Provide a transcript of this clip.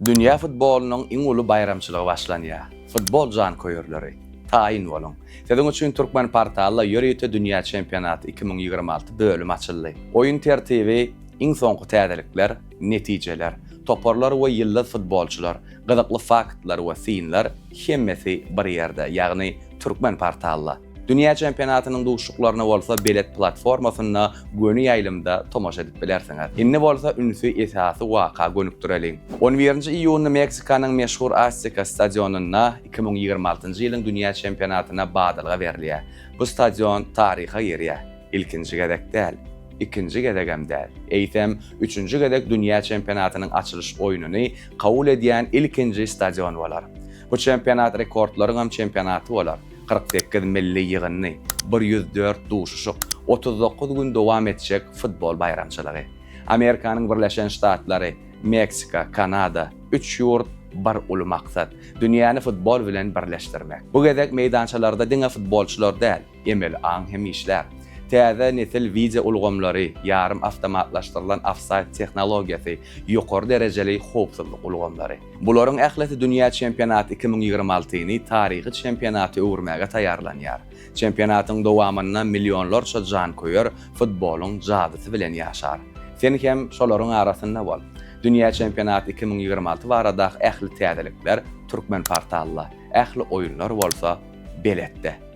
Dünýä futbolynyň iň uly baýramçylygy başlanýar. Futbol janköýerleri, taýyn boluň! Siziň üçin Türkmenportalda ýörite Dünýä çempionaty 2026 bölümi açyldy. Oýun tertibi, iň soňky täzelikler, netijeler, toparlar we ýyldyz futbolçylar, gyzykly faktlar we synlar hemmesi bir ýerde, ýagny Türkmenportalda. Dünýä çempionatynyň duşuşyklaryna bolsa Belet platformasynda göni ýaýlymda tomaşa edip bilersiňiz. Indi bolsa ünsi esasy waka gönükdireliň. On birinji iýunda Meksikanyň meşhur Azteka stadionynda 2026-njy ýylyň dünýä çempionatyna badalga berilýär. Bu stadion taryha girýär. Ilkinji gezek däl, ikinji gezegem däl, eýsem, üçünji gezek dünýä çempionatynyň açylyş oýnuny kabul edýän ilkinji stadion bolar. Bu çempionat rekordlaryňam çempionaty bolar. 48 milli ýygyndy, 104 duşuşyk, 39 gün dowam etjek futbol baýramçylygy. Amerikanyň Birleşen Ştatlary, Meksika, Kanada, üç ýurt, bir uly maksat, dünýäni futbol bilen birleşdirmek. Bu gezek meýdançalarda diňe futbolçylar däl, Emeli aň hem işlär. Täze nesil wideo ulgamlary, ýarym awtomatlaşdyrylan ofsaýd tehnologiýasy, ýokary derejeli howpsuzlyk ulgamlary. Bularyň ählisi dünýä çempionaty 2026-ny taryhy çempionata öwürmäge taýýarlanýar. Çempionatyň dowamynda millionlarça janköýer futbolyň jadysy bilen ýaşar. Sen hem şolaryň arasynda bol! Dünýä çempionaty 2026 baradaky ähli täzelikler Türkmenportalda, ähli oýunlar bolsa Beletde.